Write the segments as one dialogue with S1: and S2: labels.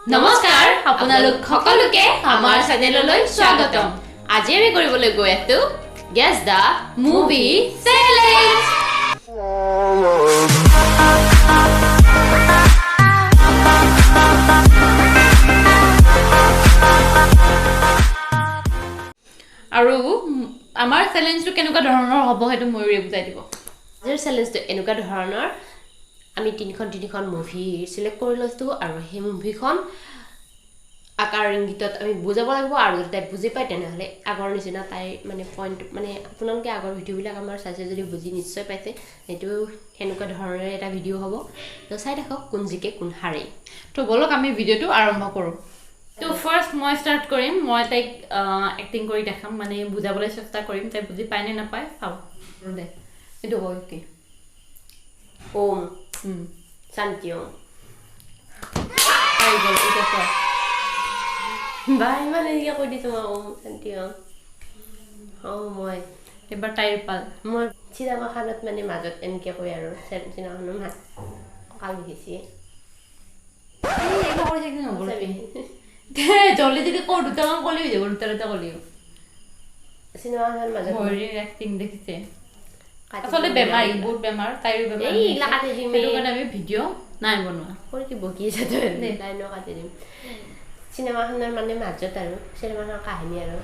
S1: নমস্কাৰ, আপোনালোক সকলোকে আমাৰ চেনেললৈ স্বাগতম। আজি আমি কৰিবলৈ গৈ আছো গেছ the movie challenge. আৰু আমাৰ চেলেঞ্জটো কেনেকুৱা ধৰণৰ হ'ব, সেইটো ময়ূৰে বুজাই দিব।
S2: আজিৰ চেলেঞ্জটো এনেকুৱা ধৰণৰ, আমি তিনিখন তিনিখন মুভি চিলেক্ট কৰি লৈছোঁ আৰু সেই মুভিখন আকাৰ ইংগিতত আমি বুজাব লাগিব আৰু যদি তাই বুজি পায়, তেনেহ'লে আগৰ নিচিনা তাই মানে পইণ্ট, মানে আপোনালোকে আগৰ ভিডিঅ'বিলাক আমাৰ চাইছে যদি বুজি নিশ্চয় পাইছে, সেইটো সেনেকুৱা ধৰণৰে এটা ভিডিঅ' হ'ব। তো চাই থাকক কোন জিকে, কোন হাৰে।
S1: তো ব'লক, আমি ভিডিঅ'টো আৰম্ভ কৰোঁ। তো ফাৰ্ষ্ট মই ষ্টাৰ্ট কৰিম। মই তাইক এক্টিং কৰি দেখাম, মানে বুজাবলৈ চেষ্টা কৰিম। তাই বুজি পায় নে নাপায় চাওঁ। দে, এইটো কয় কি?
S2: ওম শান্তি ওম।
S1: পাৰি গ'ল। এতিয়া কোৱা।
S2: বা, ইমান এনেকৈ কৈ দিছোঁ মই, ওম শান্তি ওম। অঁ, মই
S1: এইবাৰ তাইৰ পাল।
S2: মই চিনেমাখনত মানে মাজত এনেকৈ কয় আৰু চিনেমাখনৰ মাত কঁকাল বিষাইছে।
S1: এই, এইবিলাক কৰি থাকিলে নহ'ব। দে জল্দি, যদি কওঁ, দুটামান ক'লে হৈ যাব, দুটা দুটা ক'লেও।
S2: চিনেমাখনৰ মাজত
S1: ময়ূৰীৰ এক্টিং দেখিছে।
S2: কাটি
S1: আচলতে
S2: দিম।
S1: বেমাৰী, বহুত বেমাৰ, তাইৰো বেমাৰ
S2: এই,
S1: হৈ
S2: এইগিলা
S1: আছে।
S2: কাটি দিম।
S1: সেইটো কাৰণে আমি ভিডিঅ' নাই বনোৱা।
S2: কৰি কি বকি আছে তই?
S1: দে।
S2: লাইনো কাটি দিম। চিনেমাখনৰ মানে মাজত আৰু চিনেমাখনৰ কাহিনী আৰু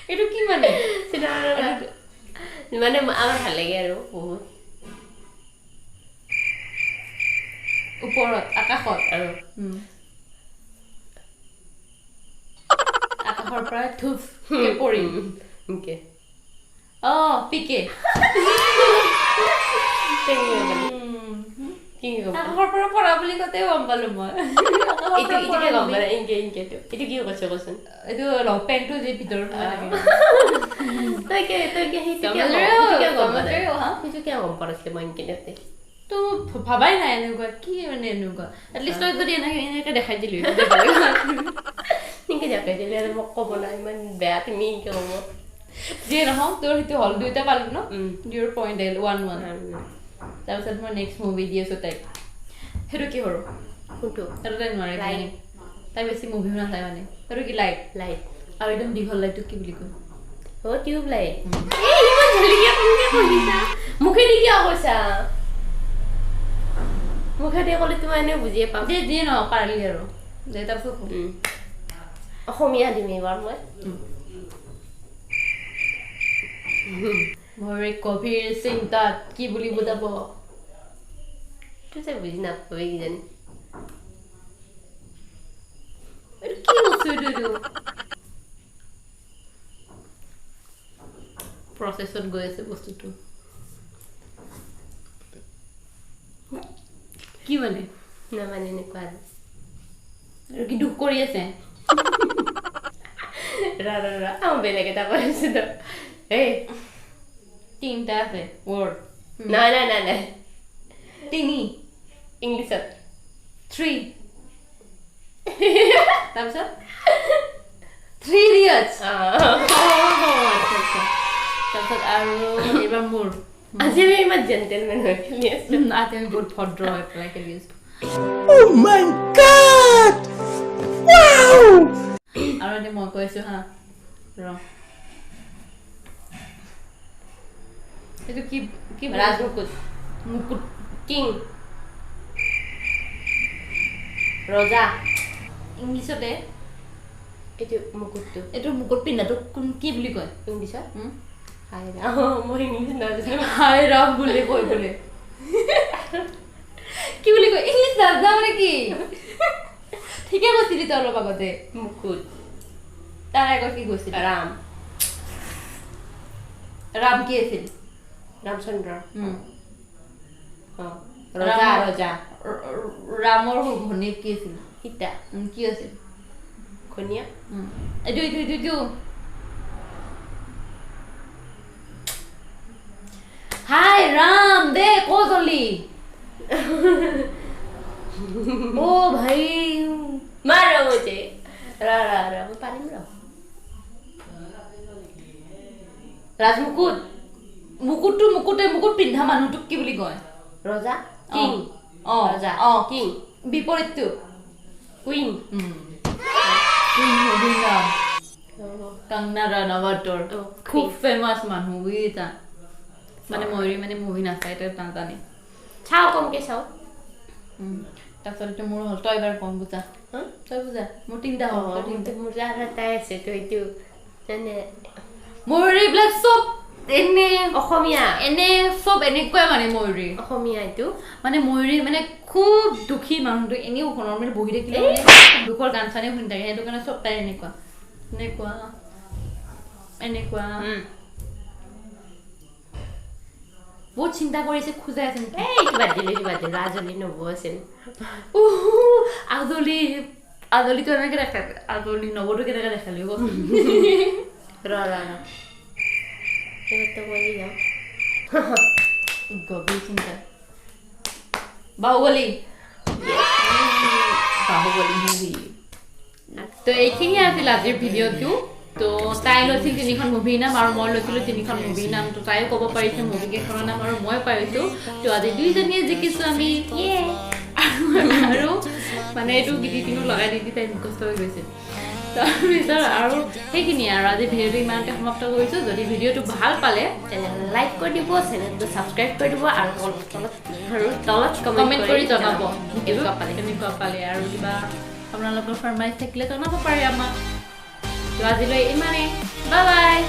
S1: এইটো কি মানে?
S2: চিনেমাখনৰ মানে আমাৰ ভাল লাগে আৰু বহুত।
S1: ওপৰত আকাশত
S2: আৰু
S1: আকাশৰ পৰা ধূপকে পৰিল।
S2: এনেকে।
S1: অ, পিকে।
S2: তই কি গম পালি? কি গম পালি?
S1: আকাশৰ পৰা পৰা বুলি কওঁতে গম পালো মই। আকাশৰ
S2: এইটো
S1: পৰা
S2: এইটো
S1: পৰা
S2: কি গম
S1: বুলি।
S2: পালি? এনেকে এনেকেটো এইটো কি কৈছ, কচোন?
S1: এইটো পেণ্টটো যে ভিতৰত সোমাই থাকে।
S2: তই কি সেইটো কিয়
S1: সমজ
S2: সেইটো কিয় গম পালি?
S1: ৰহে হো, হা?
S2: সেইটো কিয় গম পোৱা নাছিলি মই এনেকে দিওঁতে?
S1: তো ভাবাই নাই এনেকুৱা কি, মানে এনেকুৱা এটলিষ্ট তই যদি এনেকে এনেকে দেখাই দিলি তেতিয়া বেলেগ আছিল।
S2: এনেকে দেখাই দিলে আৰু মোক ক'ব না, ইমান বেয়া তুমি, এনেকে ক'ব।
S1: যিয়ে নহওক, তোৰ সেইটো হ'ল, দুইটা পালো ন?
S2: উম।
S1: your point আহিল, 1-1। তাৰপিছত মই নেক্সট মুভি দি আছো তাইক। সেইটো কি সৰু?
S2: কোনটো?
S1: সেইটো তাই নোৱাৰে
S2: Light.
S1: কিজানি। তাই বেছি মুভিও নাচায়। মানে সেইটো কি, লাইট?
S2: লাইট।
S1: আৰু একদম দীঘল লাইটটোক কি বুলি কয়?
S2: অ, টিউব লাইট। এই, ইমান জলদিকে কেনেকে কৈ দিছা? মুখেদি কিয় কৈছা? মুখেদি ক'লে তোমাৰ এনেও বুজিয়ে পাম।
S1: যে যিয়ে নহওক, পাৰিলি আৰু দে। তাৰপিছত ক।
S2: অসমীয়া দিম এইবাৰ মই।
S1: মোৰ এই গভীৰ চিন্তাত কি বুলি বুজাব?
S2: এইটো চাই বুজি নাপাবি কিজানি।
S1: এইটো কি বস্তু? এইটো প্ৰচেছত গৈ আছে বস্তুটো। কি মানে?
S2: না, মানে এনেকুৱা আৰু।
S1: আৰু কি দুখ কৰি আছে?
S2: ৰ ৰ ৰ, মই বেলেগ এটা কৈ আছো তো। এই।
S1: তিনিটা আছে ৱৰ্ড।
S2: নাই নাই নাই নাই।
S1: তিনি।
S2: ইংলিছত।
S1: থ্ৰী। তাৰপিছত থ্ৰী ইডিয়টছ। তাৰপিছত আৰু এইবাৰ মোৰ।
S2: আজি আমি ইমান জেণ্টেলমেন হৈ খেলি আছো।
S1: আজি আমি বহুত ভদ্ৰ হৈ পেলাই খেলি আছো।
S3: Oh my God! Wow!
S1: আৰু এতিয়া মই কৈ আছো, হা, ৰ। এইটো কি কি?
S2: ৰাজমুকুট।
S1: মুকুট।
S2: কিং, ৰজা।
S1: ইংলিছতে।
S2: এইটো মুকুটটো।
S1: এইটো মুকুট পিন্ধাটো কোন কি বুলি কয়?
S2: ইংলিছত?
S1: উম?
S2: হাই ৰাম, মই ইংলিছ নাজানো।
S1: হাই ৰাম বুলি কয় বোলে। কি বুলি কয়? ইংলিছ নাজানা মানে কি? ঠিকে কৈছিলি তই অলপ আগতে।
S2: মুকুট।
S1: তাৰ আগত কি কৈছিলি?
S2: ৰাম।
S1: ৰাম কি আছিল?
S2: ৰামচন্দ্ৰ। অ, ৰজা। ৰজা।
S1: ৰামৰ ঘৈণীয়েক কি আছিল?
S2: সীতা।
S1: কি আছিল?
S2: ঘৈণীয়েক।
S1: এইটো এইটো এইটো এইটো হাই ৰাম, দে ক জল্দি। অ ভাই।
S2: মাৰো মুঝে। ৰ ৰ ৰ, মই পাৰিম, ৰ। ৰাজমুকুট।
S1: মুকুটটো, মুকুটে, মুকুট পিন্ধা মানুহটোক কি বুলি কয়?
S2: ৰজা, কিং।
S1: অঁ।
S2: ৰজা।
S1: অঁ।
S2: কিং।
S1: বিপৰীতটো?
S2: কুইন।
S1: কুইন মুভিৰ নাম, কংগনা ৰানাৱটৰ। খুব ফেমাছ মানুহ, বুজিছা? মানে ময়ূৰী মানে মুভি নাচায়, তই নাজানে।
S2: চাওঁ, কমকে চাওঁ।
S1: তাৰপিছত এইটো মোৰ হ'ল, তই এবাৰ কম বুজা। তই বুজা, মোৰ তিনিটা হ'ল, তই তিনিটা।
S2: মোৰ আৰু এটাই আছে তো, এইটো মানে
S1: ময়ূৰী এইবিলাক চব এনে
S2: অসমীয়া।
S1: এনে চব এনেকুৱাই মানে ময়ূৰী।
S2: অসমীয়া এইটো।
S1: মানে ময়ূৰী মানে খুব দুখী মানুহটো, এনেও নৰ্মেলি বহি থাকিলে মানে দুখৰ গান চানে শুনি থাকে, সেইটো কাৰণে চব তাই এনেকুৱা এনেকুৱা এনেকুৱা। বহুত চিন্তা কৰিছে, খোজাই আছে নেকি?
S2: এই এইটো বাদ দিলো, এইটো বাদ দিলো। আজলি নবৌ আছিল।
S1: আজলি, আজলিটো এনেকে দেখা, আজলি নবৌটো কেনেকে দেখালি কচোন?
S2: ৰ ৰ ৰ, এইবাৰতো কৰি যাওঁ।
S1: গভীৰ চিন্তা। বাহুবলী, বাহুবলী মুভি। তো এইখিনিয়ে আছিল আজিৰ ভিডিঅ'টো। তো তাই লৈছিল তিনিখন মুভিৰ নাম আৰু মই লৈছিলোঁ তিনিখন মুভিৰ নাম। তো তাইও ক'ব পাৰিছে মুভি কেইখনৰ নাম আৰু মই পাৰিছোঁ। তো আজি দুইজনীয়ে জিকিছোঁ আমি। আৰু মানে এইটো গীতি তিনো লগাই দি দি তাই মুখস্থ হৈ গৈছে। তাৰপিছত আৰু সেইখিনিয়ে, আৰু আজি ভিডিঅ'টো ইমানতে সমাপ্ত কৰিছোঁ। যদি ভিডিঅ'টো ভাল পালে
S2: তেনেহ'লে লাইক কৰি দিব, চেনেলটো ছাবস্ক্ৰাইব কৰি দিব আৰু তলত আৰু তলত
S1: কমেণ্ট কৰি জনাব
S2: কেনেকুৱা পালে।
S1: কেনেকুৱা পালে আৰু কিবা আপোনালোকৰ ফৰমাইজ থাকিলে জনাব পাৰে আমাক। তো আজিলৈ ইমানেই, বাই বাই।